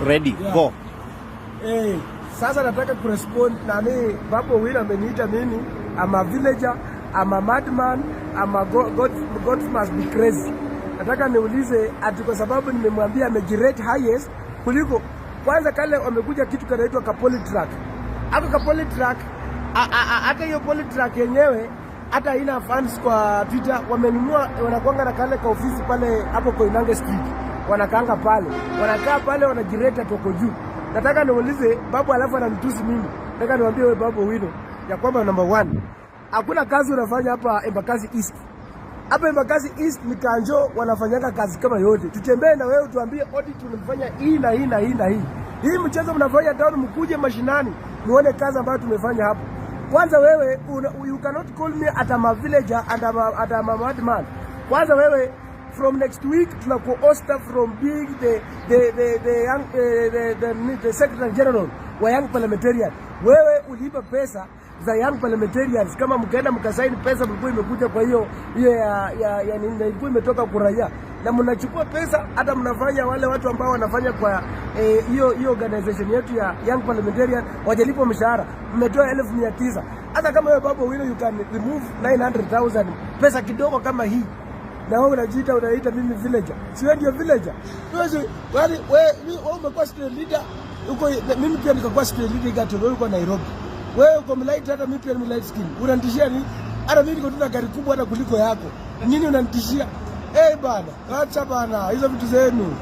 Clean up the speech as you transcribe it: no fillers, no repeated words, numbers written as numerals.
Ready, Yeah. go. Sasa nataka kurespond nani, Babu Owino ameniita mimi, I'm a villager, I'm a madman, I'm a God, God must be crazy. Nataka niulize ati kwa sababu nimemwambia amejirate highest kuliko kwanza kale wamekuja kitu kanaitwa Kapoli truck. Ako Kapoli truck, hata hiyo poly truck yenyewe hata haina fans kwa Twitter, wamenunua, wanakuanga na kale ka ofisi pale hapo Koinange Street, wanakaanga pale, wanakaa pale, wanajirate toko juu. Nataka niulize Babu, alafu ananitusi mimi. Nataka niwaambie wewe Babu Owino ya kwamba number one, hakuna kazi unafanya hapa Embakasi East. Hapa Embakasi East ni Kanjo wanafanyanga kazi kama yote. Tutembee na wewe tuambie audit tunafanya hii na hii na hii na hii. Hii mchezo mnafanya town, mkuje mashinani muone kazi ambayo tumefanya hapo. Kwanza wewe you cannot call me at I'm a villager and I'm a madman. Kwanza wewe, from next week tunaku-oust from being the young, the secretary general wa Young Parliamentarian. Wewe uliiba pesa za Young Parliamentarians, kama mkaenda mkasaini pesa mlikuwa imekuja kwa hiyo hiyo ya nini, ilikuwa imetoka kuraia, na mnachukua pesa hata mnafanya wale watu ambao wanafanya kwa hiyo hiyo organization yetu ya Young Parliamentarian wajalipwa mshahara, mmetoa 900,000. Hata kama wewe Babu Owino you can remove 900,000, pesa kidogo kama hii, na wewe unajiita, unaita mimi villager. Si wewe ndio villager? Wewe wewe wewe umekuwa student leader uko, mimi pia nikakuwa student leader Egerton, wewe uko Nairobi. Wewe uko mlight, hata mimi pia ni light skin. Unanitishia nini? Hata mimi niko tu na gari kubwa hata kuliko yako. Nini unanitishia? Eh, bana, acha bana hizo vitu zenu.